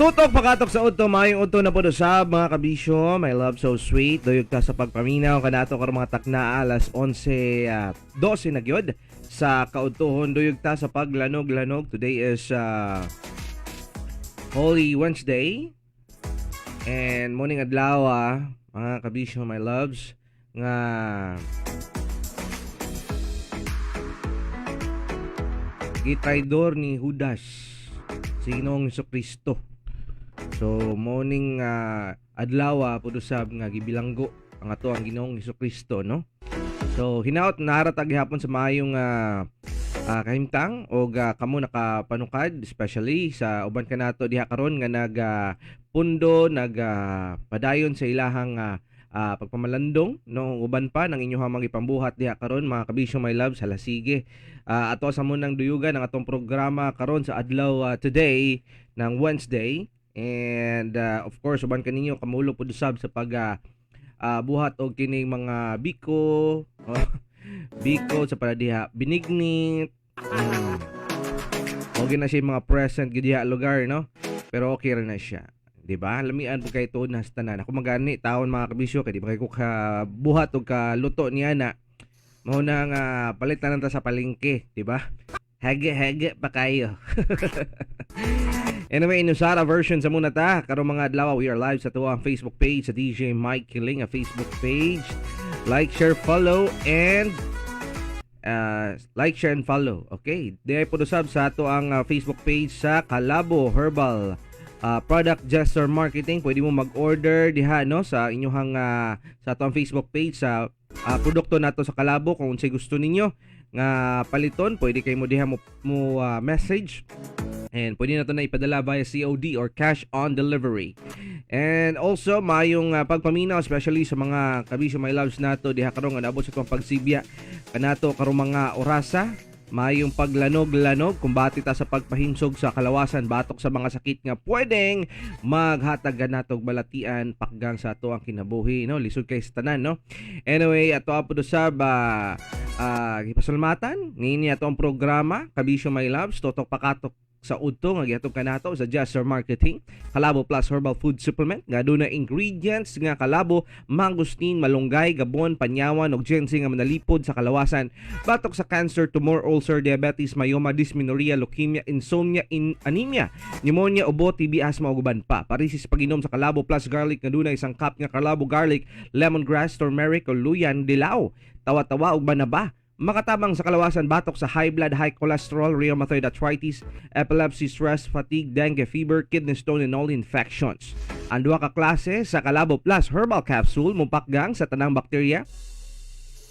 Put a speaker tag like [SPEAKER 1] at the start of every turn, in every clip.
[SPEAKER 1] Tutok pakatok sa udto, maayong udto na po usab, mga kabisyo, my love so sweet. Duyog ta sa pagpaminaw kanato karong mga takna alas 11, 12 na gyud sa kaudtohon. Duyog ta sa paglanog-lanog. Today is Holy Wednesday. And morning adlaw, mga kabisyo, my loves, nga gitraidor ni Judas si Ginoong Kristo. So morning adlaw pud usab nga gibilanggo ang ato ang Ginoong Kristo, no? So hinaot nara ta gihapon sa maayong kahimtang og kamo nakapanukad, especially sa uban kanato diha karon nga nag pundo, nag padayon sa ilahang pagpamalandong, no? Uban pa nang inyong mga ipambuhat diha karon, mga kabisyo, my love, sa lasige. Ato sa munang duyugan ang atong programa karon sa adlaw today ng Wednesday. And of course, uban kaninyo kamulo pud usab sa pag buhat og kining mga biko, oh, biko sa para diha binignit. Okay na siya yung mga present gid diha lugar, no? Pero okay ra na siya, di ba? Lamian po kay tuod na sa tanan. Ako magani taon, mga kabisyo, kay di ba kay ko ka buhat og ka luto niya na mao na nga palit na lang ta sa palengke, di ba? Hage hage pa kayo. Anyway, Inusara version sa muna ta. Karong mga adlaw, we are live sa tuwang Facebook page sa DJ Mike Kiling, a Facebook page. Like, share, follow, and like, share, and follow. Okay. Diay po usab sa ato ang Facebook page sa Kalabo Herbal Product Gesture Marketing. Pwede mo mag-order diha, no, sa inyong sa ato ang Facebook page sa produkto nato sa Kalabo. Kung unsay gusto ninyo nga paliton, pwede kayo mo diha mo message and pwede na to na ipadala via COD or cash on delivery. And also, mayong pagpaminaw, especially sa mga kabisyo, my loves nato diha karon nga naabot sa atong pagsibya kanato karong mga orasa. Mayong paglanog-lanog, kumbati ta sa pagpahimsog sa kalawasan batok sa mga sakit nga pwedeng maghatag natog balatian pakgang sa ato ang kinabuhi, no? Lisod kay sa tanan, no? Anyway, ato apo usab gipasalamatan niini ato ang programa, Kabisyo My Loves, Totok Pakatok sa udto nga gihatod kanato sa Jester Marketing, Kalabo Plus Herbal Food Supplement nga aduna ingredients nga kalabo, mangosteen, malunggay, gabon, panyawan ug ginseng nga manalipod sa kalawasan batok sa cancer, tumor, ulcer, diabetes, myoma, dysmenorrhea, leukemia, insomnia, anemia, pneumonia, ubo, TB, asthma ug uban pa. Parisis pag-inom sa Kalabo Plus Garlic nga dunay isang cup nga kalabo, garlic, lemongrass, turmeric o luyan dilaw, tawa-tawa ug banaba. Makatabang sa kalawasan batok sa high blood, high cholesterol, rheumatoid arthritis, epilepsy, stress, fatigue, dengue fever, kidney stone, and all infections. Ang duha ka klase sa Kalabo Plus Herbal Capsule mupakgang sa tanang bakterya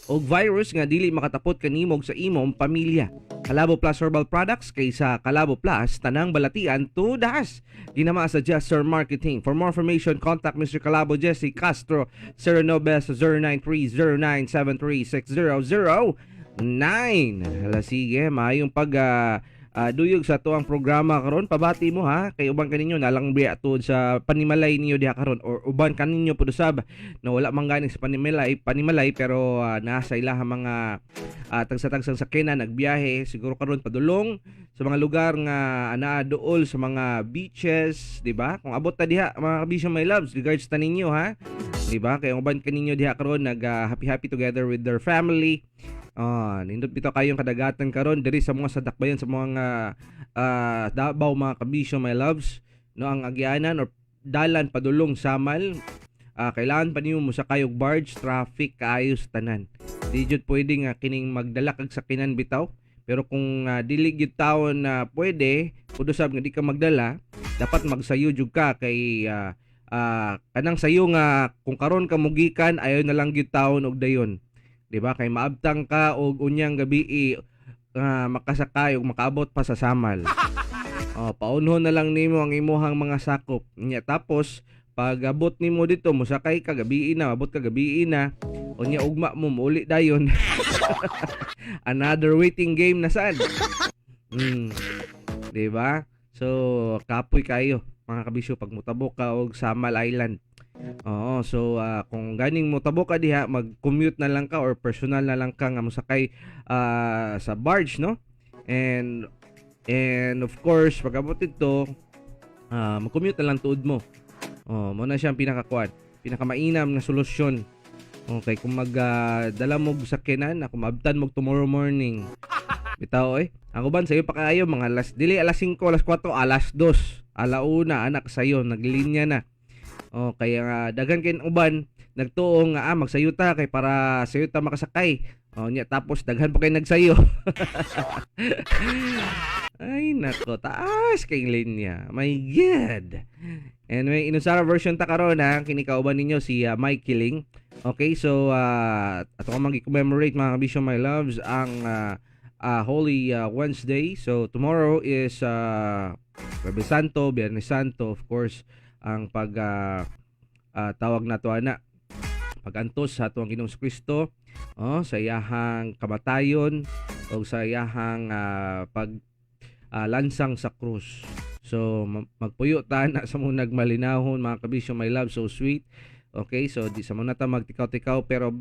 [SPEAKER 1] og virus nga dili makatapot kanimo ug sa imong pamilya. Kalabo Plus Herbal Products, kay sa Kalabo Plus, tanang balatian tudas. Ginama sa Jester Marketing. For more information, contact Mr. Kalabo Jesse Castro 09 09309736009. Hala, sige, maayong pag duyog sa tuang programa karon. Pabati mo ha kay uban kaninyo nalang biya tuod sa panimalay ninyo diha karon or uban kaninyo pud usab na wala man gani sa panimalay panimalay pero nasa ilahang mga tagsa-tagsang sakyanan, nagbiyahe siguro karon padulong sa mga lugar nga anaa dool sa mga beaches, di ba? Kung abot ta diha, mga kabisyo, my loves, regards ta ninyo ha, di ba? Kay ang uban kaninyo diha karon nag happy happy together with their family. Nindot bitaw kayong kadagatan karon diri sa mga sa dakbayan sa mga Davao, mga kabisyo, my loves, no? Ang agyanan or dalan padulong Samal, kailangan pa nimo mosakay og barge, traffic kaayo sa tanan. Di jud pwede nga kining magdala kag sakinan bitaw. Pero kung dili gyud taon na pwede, pud usab nga di ka magdala, dapat magsayo jud ka kay kanang sayo nga kung karon ka mugikan, ayaw na lang gyud taon og dayon. Di ba? Kay maabtang ka og unyang gabi makasakay ug makaabot pa sa Samal. Oh, paunhon na lang nimo ang imuhang mga sakop. Nya tapos pag abot nimo dito, mosakay ka gabi na, abot ka gabi na. Unya ugma mo muuli dayon. Another waiting game na sad. 'Di ba? So kapoy kayo, mga kabisyo, pag mutabok ka og Samal Island. Oo, so kung ganing motabok ka diha, mag-commute na lang ka or personal na lang ka nga mosakay sa barge, no? And of course, pag abot dito, Mag-commute na lang tuod mo. Oh, mo na siya ang pinakakuan, pinakamainam nga solusyon. Okay, kung mag dala mo og sakyanan, ako maabtan mo tomorrow morning. Bitaw eh. Ang uban sayo pa kaayo, mga alas dili alas 5, alas 4, alas 2, alauna anak sayo naglinya na. Oh, kaya nga daghan kay uban nagtuo nga magsayo ta kay para sayo ta makasakay. Oh, nya tapos daghan pa kay nagsayo. Ay nako, taas kay linya. My God. Anyway, inusara version ta karon ha, kini kauban ninyo si Mike Killing. Okay, so ato ka mag-commemorate, mga kabisyo, my loves, ang Holy Wednesday. So tomorrow is Huwebes Santo, Biyernes Santo, of course, ang pag tawag nato ana, pagantos sa atuang Ginoong Kristo, oh, sa iyahang kamatayon o sa iyahang pag lansang sa krus. So magpuyo ta na sa mo nagmalinahon, mga kabisyo, my love, so sweet. Okay, so di sa muna ta magtikaw-tikaw, pero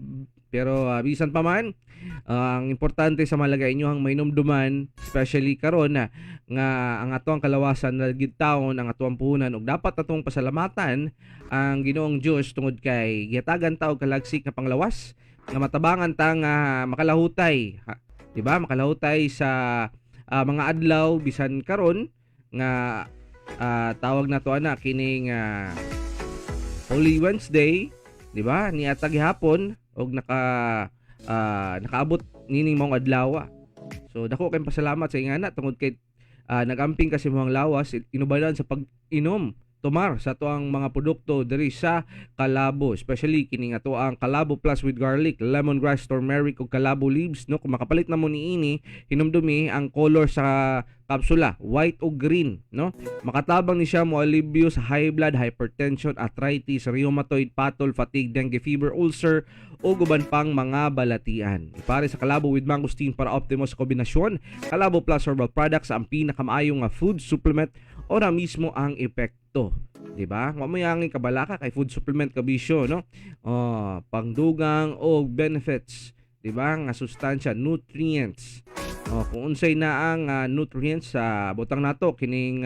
[SPEAKER 1] pero bisan pa man, ang importante sa malaga inyo ang mainumduman, especially karon na nga ang atoang kalawasan na gid taon ang atoang puhunan ug dapat atong pasalamatan ang Ginoong Dios tungod kay gihatagan ta og kalagsik nga panglawas nga matabangan ta nga makalahutay, ha, di ba, makalahutay sa mga adlaw bisan karon nga tawag nato ana kining Holy Wednesday, di ba? Niata gihapon og nakaabot nining maong adlaw. So dako kay pasalamat sa ingana tungod kay nagamping kasi mo ang lawas inubalan sa pag-inom tumar sa atuang mga produkto diri sa Kalabo, especially kini nga ang Kalabo Plus with garlic, lemongrass, turmeric ug kalabo leaves, no? Kung makapalit na mo niini, hinumdumi ang color sa kapsula, white o green, no? Makatabang ni siya mo alibyo sa high blood, hypertension, arthritis, rheumatoid, patol, fatigue, dengue fever, ulcer o uban pang mga balatian. Ipare sa Kalabo with mangosteen para optimo sa kombinasyon. Kalabo Plus Herbal Products ang pinakamaayo nga food supplement ora mismo ang epekto. 'Di ba? Wa mo yangin kabalaka kay food supplement ka, bisyo, no? Oh, pangdugang og benefits, 'di ba? Nga sustansya, nutrients. Oh, kung unsay na ang nutrients sa butang nato kining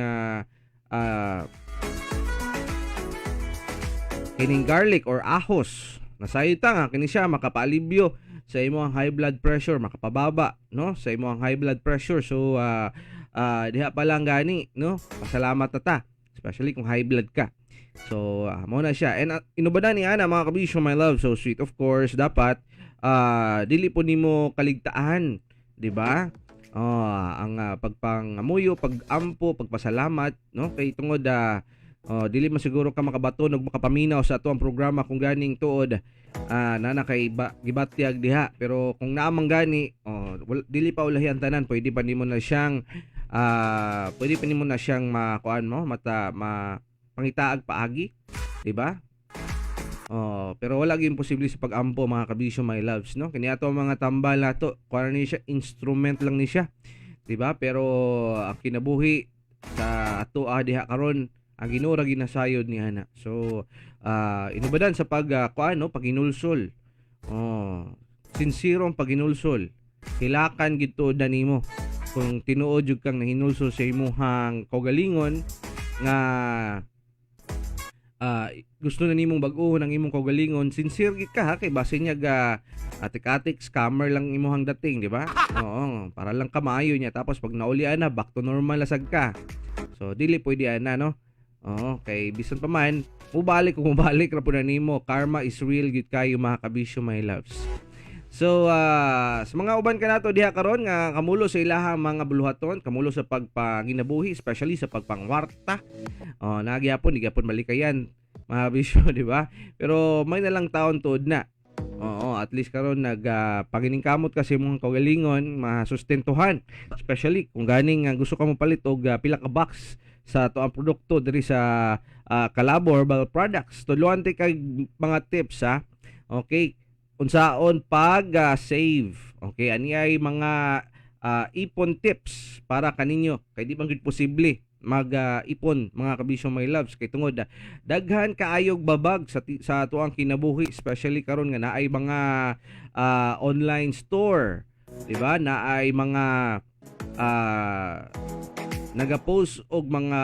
[SPEAKER 1] garlic or ahos. Nasayo ta nga kini siya makapaalibyo sa imo ang high blood pressure, makapababa, no, sa imo ang high blood pressure. So diha pa lang gani, no, pasalamat na ta, especially kung high blood ka. So mo na siya. And inubadan ni ana, mga kabisyo, my love, so sweet, of course dapat dili po nimo kaligtaan, di ba? Oh, ang pagpangamuyo, pagampo, pagpasalamat, no, kay tungod oh, dili man siguro ka makabaton ug makapaminaw sa ato ang programa kung ganing tuod nana kay ba, gibatyag diha. Pero kung naamang gani, oh, dili pa ulahi ang tanan, pwede pa nimo na siyang makuan mo mata ma pangitaag paagi, di ba? Oh, pero wala gyud imposible sa pag-ampo, mga kabisyo, my loves, no? Kini ato ang mga tambal nato, kuan ni siya, instrument lang ni siya. Di ba? Pero ang kinabuhi sa ato diha karon, ang Ginoo ra ginasayod ni ana. So inubadan sa pag kuan, no, paginulsol. Oh, sincere ang paginulsol. Hilakan gid tuod na nimo. Kung tinuod jud kang nahinulsol sa imuhang kaugalingon nga gusto na nimong bag-ohon ang imong kaugalingon, sincere gid ka ha, kay base niya ga atik-atik scammer lang imuhang dating, di ba? Oo, para lang ka maayo niya tapos pag naulian na, back to normal na sad ka. So dili pwede ana, no? Oo, kay bisan pa man, mubalik kung mubalik ra pud na nimo. Karma is real gid kayo, mga kabisyo, my loves. So sa mga uban kanato diha karon nga kamulo sa ilahang mga buluhaton, kamulo sa pagpanginabuhi, especially sa pagpangwarta. Oh, nagyapon, di gyapon malikayan, mga bisyo, di ba? Pero may na lang taon tuod na. Oo, at least karon nag panginingkamot kasi imong kaugalingon masustentuhan. Especially kung ganing gusto ka mo palit og pila ka box sa ato ang produkto diri sa Kalabo Herbal Products. Tudloan ti kag mga tips ha. Okay. Unsaon pag save. Okay, ani ay mga ipon tips para kaninyo kay di man gud posible mag ipon, mga kabisyo, my loves, kay tungod daghan kaayog babag sa atuang kinabuhi, especially karon nga naay mga online store, di ba, naay mga nagapost og mga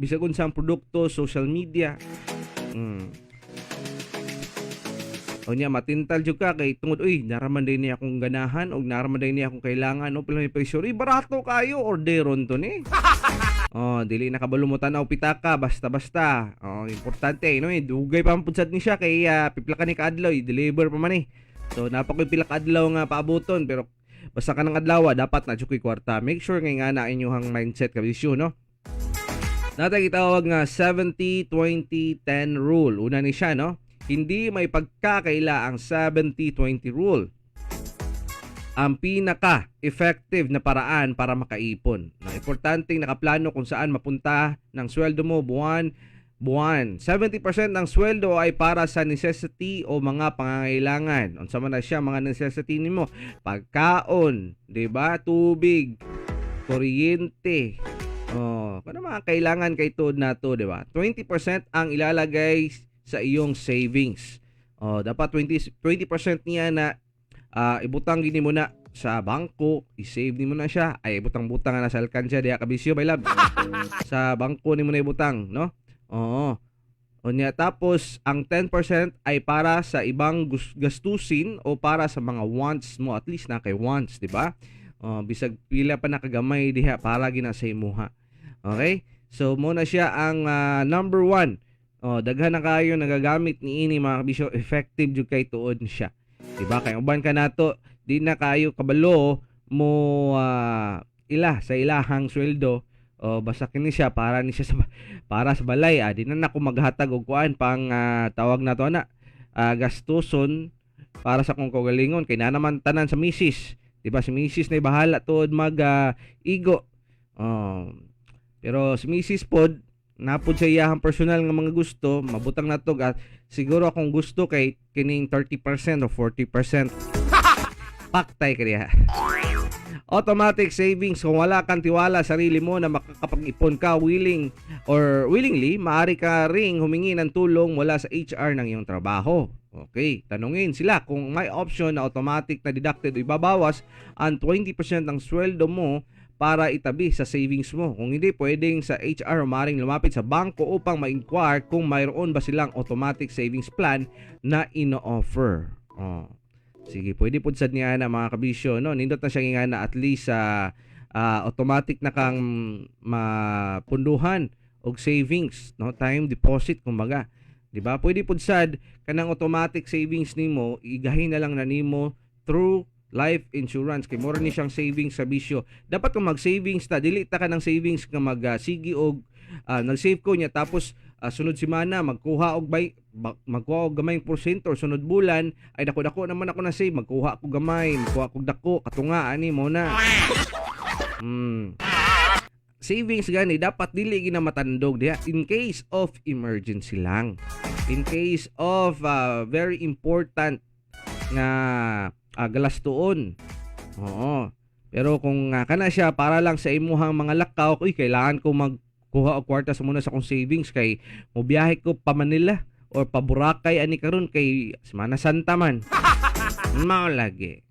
[SPEAKER 1] bisag unsang produkto, social media. Unya matintal jud ka kay tungod, uy, naraman din niya akong ganahan og naraman din niya akong kailangan, no, pila may presyo, uy, barato kayo, orderon to ni. Oh, dili na kabalo mo tan-aw pitaka basta-basta. Oh, importante no eh, dugay pa man pud sad ni siya kay pipila ka ni kaadlaw, i-deliver pa man eh. So napakoy pila ka adlaw nga paabuton, pero basta ka ng adlaw dapat na koy kwarta. Make sure nga na inyong mindset, kabisyo, no. Natay gitawag nga 70-20-10 rule. Una ni siya, no? Hindi may pagkakaila ang 70-20 rule. Ang pinaka-effective na paraan para makaipon. Na importanteng nakaplano kung saan mapunta ng sweldo mo buwan buwan. 70% ng sweldo ay para sa necessity o mga pangangailangan. Unsa man na siya mga necessity nimo? Pagkaon, 'di ba? Tubig, kuryente. Oh, kana mga kailangan kay tuod nato, 'di ba? 20% ang ilalagay sa iyong savings. Oh, dapat 20% niya na ibutang gini mo na sa bangko, i-save nimo na siya. Ay, ibutang-butang na sa alkansya diha, kabisyo, my love. Sa bangko nimo na ibutang, no? Oo. Unya tapos ang 10% ay para sa ibang gastusin o para sa mga wants mo, at least na kay wants, di ba? Oh, bisag pila pa nakagamay diha para gina sa imuha. Okay? So mo na siya ang number one. Oh, daghan na kayo nagagamit niini, mga kabisyo, effective jud kay tuod siya. Di ba? Kay uban ka nato, di na kayo kabalo mo ila sa ilahang sweldo o basta kini siya para ni siya sa para sa balay, di na nako maghatag og kuan pang tawag nato ana, gastuson para sa akong kaugalingon kay na naman tanan sa misis, di ba? Si misis na bahala tuod mag igo. Oh, pero si misis pod napod sa iyahang personal nga mga gusto, mabutang nato at siguro akong gusto kay kining 30% o 40%. Paktay kaya. Automatic savings: kung wala kang tiwala sa sarili mo na makakapag-ipon ka willing or willingly, maaari ka ring humingi ng tulong mula sa HR ng iyong trabaho. Okay, tanungin sila kung may option na automatic na deducted o ibabawas ang 20% ng sweldo mo para itabi sa savings mo. Kung hindi, pwedeng sa HR o maaaring lumapit sa bangko upang ma-inquire kung mayroon ba silang automatic savings plan na ino-offer. Oh. Sige, pwede po sad niya na, mga kabisyo, no? Nindot na siyang ingana, at least sa automatic na kang mapunduhan og savings, no? Time deposit kumbaga. 'Di ba? Pwede pud sad kanang automatic savings nimo igahin na lang na nimo through life insurance kay mura ni siyang savings sa bisyo. Dapat kung mag-savings ta, dili ta ka ng savings nga mag sige og nag-save ko niya tapos sunod semana magkuha og gamayng porsyento or sunod bulan ay dako-dako naman ako na save, magkuha ko gamay, magkuha kog dako katunga ani mo na. Savings gani dapat dili gina matandog diha, in case of emergency lang. In case of very important nga galastuon. Oo. Pero kung kana siya para lang sa imuhang mga lakaw, uy, kailangan ko magkuha og kwarta sa muna sa akong savings kay mobiyahe ko pa Manila or pa Boracay ani karon kay Semana Santa man. Mao lagi.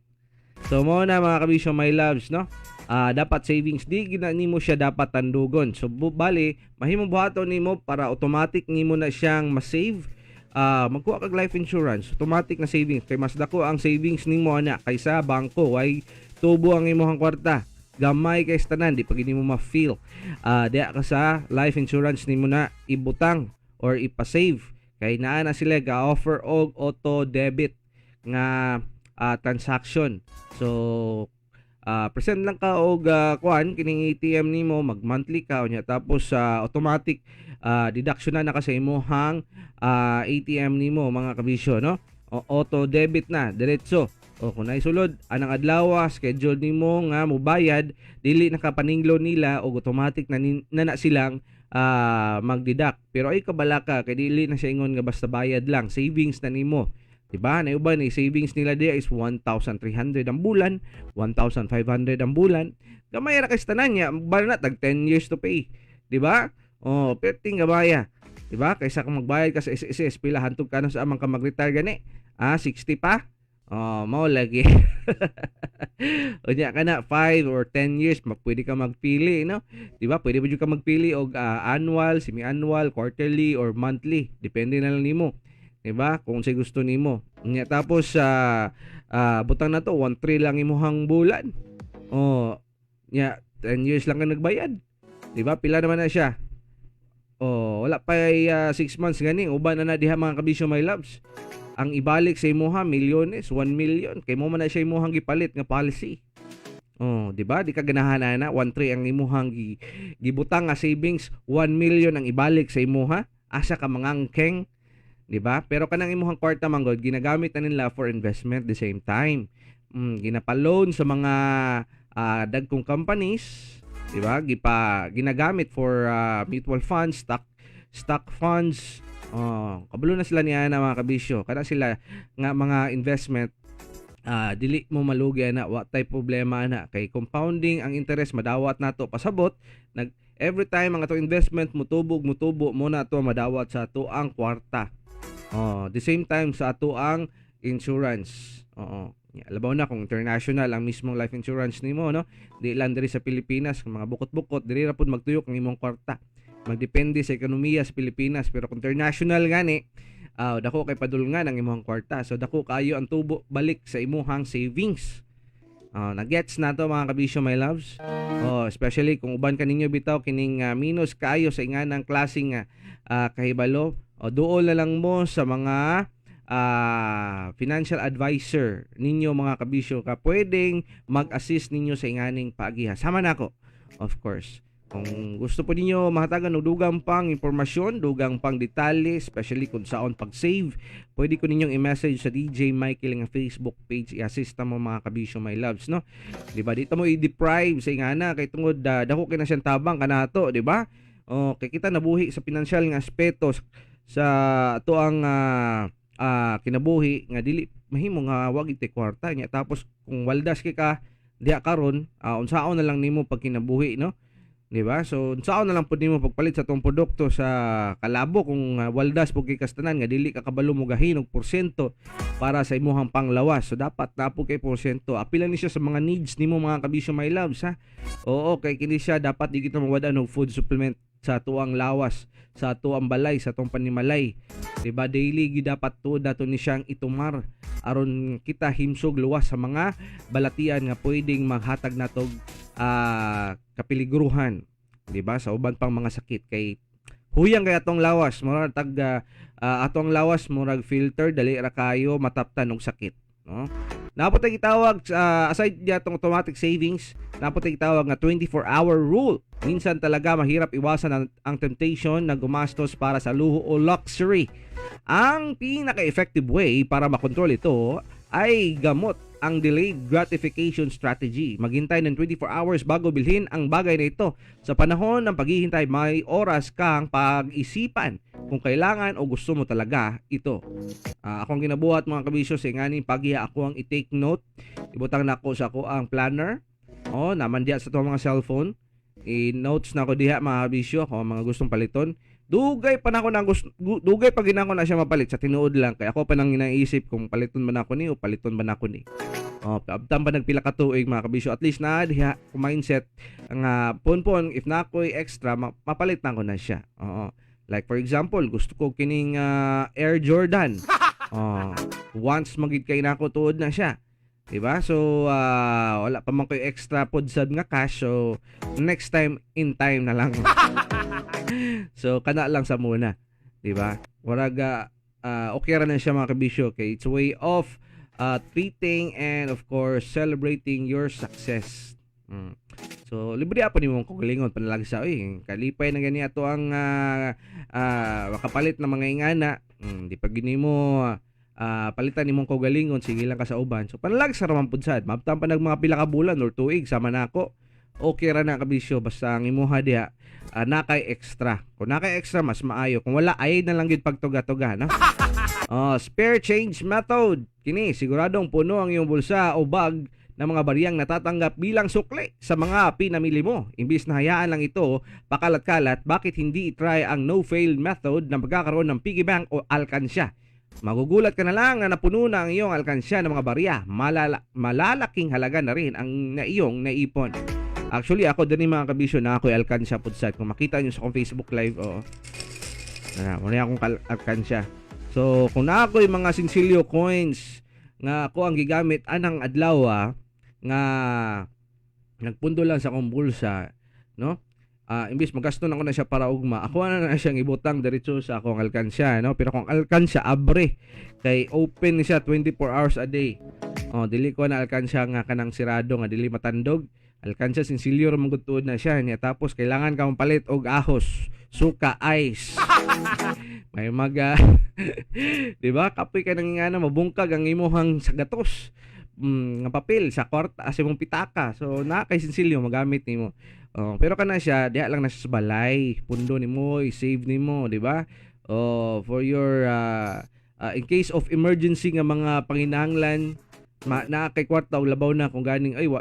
[SPEAKER 1] So mo na, mga kabisyo, my loves, no? Dapat savings di gina nimo siya dapat tandugon. So bali mahimong buhaton nimo para automatic nimo na siyang ma-save. Magkuha kag life insurance, automatic na savings kay mas dako ang savings nimo ana kaysa bangko, way tubo ang imong kwarta. Gamay kay sa tanan, di pa gini mo ma-feel. Diya ka sa life insurance nimo na ibutang or ipa-save kay naa na sila ga-offer og auto debit nga transaction. So present lang ka og kuan kining ATM nimo, mag monthly ka unya tapos sa automatic deduction na naka sa imong ATM nimo, mga kabisyo, no? O, auto debit na diretso. O kung naisulod anang adlaw schedule nimo nga mobayad, dili na ka paninglo nila og automatic na, na, na silang mag-deduct. Pero ay kabala ka kay dili na siya ingon nga basta bayad lang, savings na nimo. Diba? Na uban ni savings nila diya is 1,300 ang bulan, 1,500 ang bulan. Gamay ra kay sa tanan niya, bala na tag 10 years to pay. Diba? Oh, perting gamaya. Diba? Kaysa kung magbayad ka sa SSS, pila hantog ka na sa amang ka mag-retire gani? Ah, 60 pa? Oh, mao lagi. Unya kana 5 or 10 years, pwede ka magpili, no? Di ba? Pwede ba jud ka magpili og annual, semi-annual, quarterly or monthly, depende na lang nimo. Di ba? Kung unsay gusto nimo. Unya tapos sa butang na to 1.3 lang imuhang bulan. Oh, nya 10 years lang ka nagbayad. Di ba? Pila naman na siya? Oh, wala pa 6 months gani uban na na diha, mga kabisyo, my loves. Ang ibalik sa imuha, milyones, 1 million kay mo man na siya imuhang gipalit nga policy. Oh, di ba? Di ka ganahan ana, 1.3 ang imuhang gibutang nga savings, 1 million ang ibalik sa imuha. Asa ka mangangkeng? Di ba? Pero kanang imuhang kwarta man gud, ginagamit na nila for investment the same time. Ginapa-loan sa mga dagkong companies, di ba? Ginagamit for mutual funds, stock funds. Oh, kabalo na sila niya na, mga kabisyo. Kana sila nga mga investment, dili mo malugi ana, wa tay problema ana kay compounding ang interest madawat nato. Pasabot nag every time ang atong investment mutubog, mutubo mo na ato madawat sa ato ang kwarta. Oh, the same time sa ato ang insurance. Oo. Labaw na kung international ang mismong life insurance nimo, no? Di lang diri sa Pilipinas, kung mga bukot-bukot diri ra pud magtuyok ang imong kwarta. Magdepende sa ekonomiya sa Pilipinas, pero kung international gani, dako kay padulngan ang imong kwarta. So dako kayo ang tubo balik sa imuhang savings. Nagets na to, mga kabisyo, my loves. Oh, especially kung uban kaninyo bitaw kining minus kaayo sa inganang klaseng kahibalo, o duol na lang mo sa mga financial advisor ninyo, mga kabisyo, ka pwedeng mag-assist ninyo sa inganing paagiha. Sama nako, of course. Kung gusto po ninyo mahatagan og dugang pang impormasyon, dugang pang detalye, especially kung saon pag-save, pwede ko ninyong i-message sa DJ Michael nga Facebook page. I-assist na mo, mga kabisyo, my loves, no? Di ba? Dito mo i-deprive sa ingana kay tungod dako kay na siyang tabang kanato, di ba? O kay kita nabuhi sa pinansyal nga aspeto sa ato ang kinabuhi nga dili mahimo nga wag iti kwarta nya. Tapos kung waldas kay ka diha karon, unsaon na lang nimo pag kinabuhi, no? Di ba? So unsaon na lang pud nimo pagpalit sa atong produkto sa kalabo kung waldas pud kay kastanan nga dili ka kabalo mo gahin og porsyento para sa imuhang panglawas. So dapat na po kay porsyento. Apila ni siya sa mga needs nimo, mga kabisyo, my loves, ha. Oo, kay kini siya dapat di kita mawad-an og food supplement sa atuang lawas, sa atuang balay, sa atong panimalay. Di ba? Daily gyud dapat tuod nato ni siyang itumar aron kita himsog luwas sa mga balatian nga pwedeng maghatag natog kapiligruhan, di ba? Sa uban pang mga sakit kay huyang kay atong lawas, murag tag atong lawas murag filter, dali ra kayo mataptan og sakit, no? Napot tay gitawag aside di atong automatic savings, napot tay gitawag nga 24-hour rule. Minsan talaga mahirap iwasan ang temptation na gumastos para sa luho o luxury. Ang pinaka-effective way para makontrol ito ay gamot ang delayed gratification strategy. Maghintay ng 24 hours bago bilhin ang bagay na ito. Sa panahon ng paghihintay, may oras kang pag-isipan kung kailangan o gusto mo talaga ito. Akong ginabuhat, mga kabisyo, sa nganing paghiya, ako ang i-take note. Ibutang na ako sa ako ang planner. Oh, naman diya sa itong mga cellphone. I-notes na ako diha, mga kabisyo, ako ang mga gustong paliton. Dugay pa na ako na gusto, dugay pa ginako na siya mapalit sa tinuod lang kay ako pa nang inaisip kung paliton ba na ako ni o paliton ba na ako ni. Oh, abtan pa nagpila ka tuig, mga kabisyo, at least na diha ko mindset nga pon-pon if na ako'y extra mapalit na ko na siya. Oo. Like for example, gusto ko kining Air Jordan. Oh, once magid kay nako tuod na siya. Diba? So, wala pa man ko'y extra pod sad nga cash. So, next time, in time na lang. So, kana lang sa muna. Diba? Waraga, okay ra na siya, mga kabisyo. Okay, it's a way of treating and of course, celebrating your success. So, libre pa nimo kagalingon panalagsa oy. Kalipay na gani ato ang makapalit ng mga ingana. Di pa gini mo palitan nimong kaugalingon, sige lang ka sa uban. So panalagsa ra man pud sad. Mabtan pa nag mga pila ka bulan or tuig sama nako. Okay ra na, kabisyo, basta ang imuha diha nakay extra. Kung nakay extra, mas maayo. Kung wala, ay na lang gid pagtuga-tuga, no? Oh, spare change method. Kini siguradong puno ang iyong bulsa o bag ng mga bariyang natatanggap bilang sukli sa mga pinamili mo. Imbis na hayaan lang ito pakalat-kalat, bakit hindi i-try ang no-fail method na magkakaroon ng piggy bank o alkansya? Magugulat ka na lang na napuno na ang iyong alkansya ng mga barya. Malalaking halaga na rin ang na iyong naipon. Actually, ako din, mga kabisyo, na ako'y alkansya pud sad. Kung makita niyo sa akong Facebook Live, oo. Na, wala akong alkansya. So, kung naa ako'y mga sinsilyo coins nga ako ang gigamit anang adlaw nga nagpundo lang sa akong bulsa, no? Imbis magasto na ko na siya para ugma, ako na na siyang ibutang diretso sa akong alkansya, no? Pero kung alkansya abre kay open ni siya 24 hours a day. Oh, dili ko na alkansya nga kanang sirado nga dili matandog. Alkansya sinsilyo ra man gud tuod na siya niya, tapos kailangan ka palit og ahos, suka, ice. May maga, di ba? Kapoy ka nang nga mabungkag ang imuhang sagatos nga papel sa kwarta sa imong pitaka. So na kay sinsilyo magamit nimo. Oh, pero kana siya, diha lang na siya sa balay. Pundo nimo, i-save nimo, di ba? Oh, for your in case of emergency nga mga panginahanglan, naa kay kwarta og labaw na kung ganing ay wa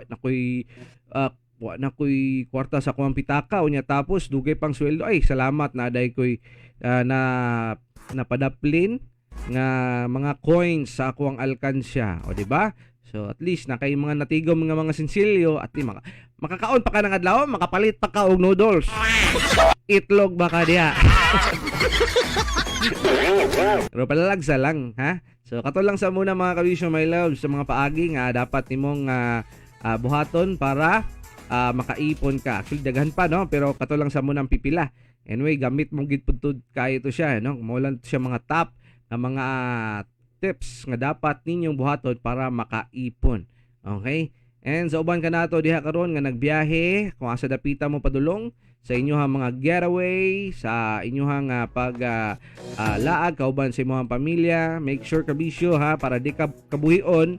[SPEAKER 1] na koy kwarta sa kuang pitaka, unya tapos dugay pang sweldo, ay salamat na day koy na napadaplin nga mga coins sa akuang alkansya, o di ba? So at least na kay mga natigom nga mga sinsilyo at di makakaon pa ka ng adlaw, makapalit pa ka og noodles, itlog ba ka diha. Pero palalagsa lang, ha? So kato lang sa muna, mga kabisyo, my love, sa mga paagi nga dapat nimong buhaton para makaipon ka. Actually daghan pa, no, pero kato lang sa muna ang pipila. Anyway, gamit mo gid pud kayo to siya, no? Mao lang to siya mga top na mga tips nga dapat ninyong buhaton para makaipon. Okay? And sa uban kanato diha karon nga nagbiyahe, kung asa dapita mo padulong sa inyong mga getaway, sa inyong pag laag kauban sa imong pamilya, make sure, kabisyo, ha, para di ka kabuhion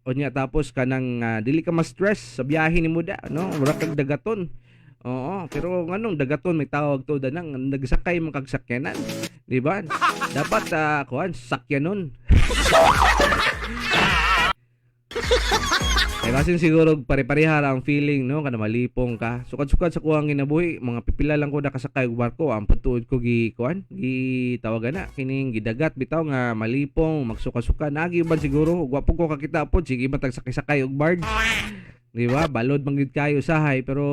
[SPEAKER 1] unya tapos kanang dili ka ma-stress sa biyahe nimo da, no? Mura kag dagaton. Oo, pero nganong dagaton may tawag to danang nagsakay man kag sakyanan, di ba? Dapat kuan sakyanon. Eh basin siguro pare-pareha ra ang feeling, no, kana malipong ka. Sukad-sukad sa kuang kinabuhi, mga pipila lang ko nakasakay og barko, ang patuod ko gi kuan, gi tawagan na kining gidagat bitaw nga malipong magsuka-suka nagi ban siguro wa po ko kakita pod sige matag sakay-sakay og barge. Di ba? Balod man gid kayo sahay pero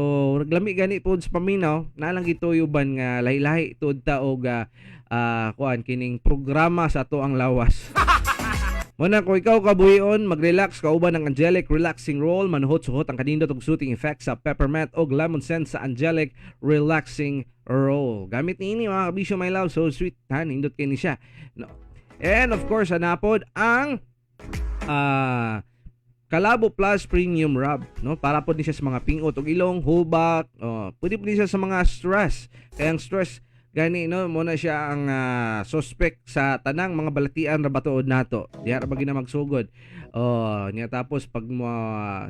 [SPEAKER 1] naglami gani pod sa paminaw na lang gituyo ban nga lahi-lahi tuod ta og kuan kining programa sa ato ang lawas. Muna kung ikaw kabuhion, mag-relax kauban ng Angelic Relaxing Roll, manuhot-suhot ang kanindot og soothing effect sa peppermint og lemon scent sa Angelic Relaxing Roll. Gamit niini, mga kabisyo, my love, so sweet ha, nindot kay ni siya. No. And of course, anapod ang Kalabo Plus Premium Rub, no? Para pod ni siya sa mga pingot og ilong, hubak, oh, pwede pod ni siya sa mga stress. Kaya ang stress gani, no, mo na siya ang suspect sa tanang mga balatian ra batuod nato. Diha ra ba gina magsugod. Oh, niya tapos pag mo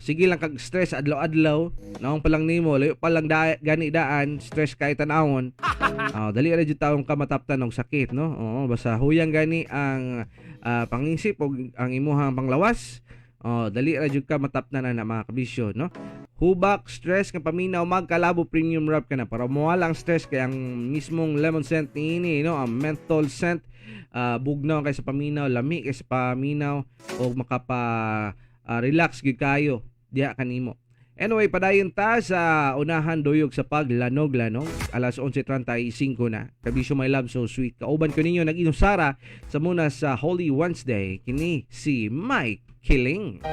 [SPEAKER 1] sige lang kag stress adlaw-adlaw, naong pa lang nimo, layo pa lang da, gani daan, stress kay tan-awon. Oh, dali ra jud taong ka mataptan og sakit, no? Oo, basta huyang gani ang pangisip og ang imuhang panglawas. Oh, dali ra jud ka mataptan na mga kabisyo, no? Hubak, stress nga paminaw, magkalabo premium rub ka na para mawala ang stress kay ang mismong lemon scent niini, no, ang menthol scent, bugnaw kay sa paminaw, lami kay sa paminaw og makapa relax gyud kayo diha kanimo. Anyway, padayon ta sa unahan duyog sa paglanog-lanog. Alas 11:35 na. Kabisyo, my love, so sweet. Kauban ko ninyo nag-inusara sa muna sa Holy Wednesday. Kini si Mike Killing.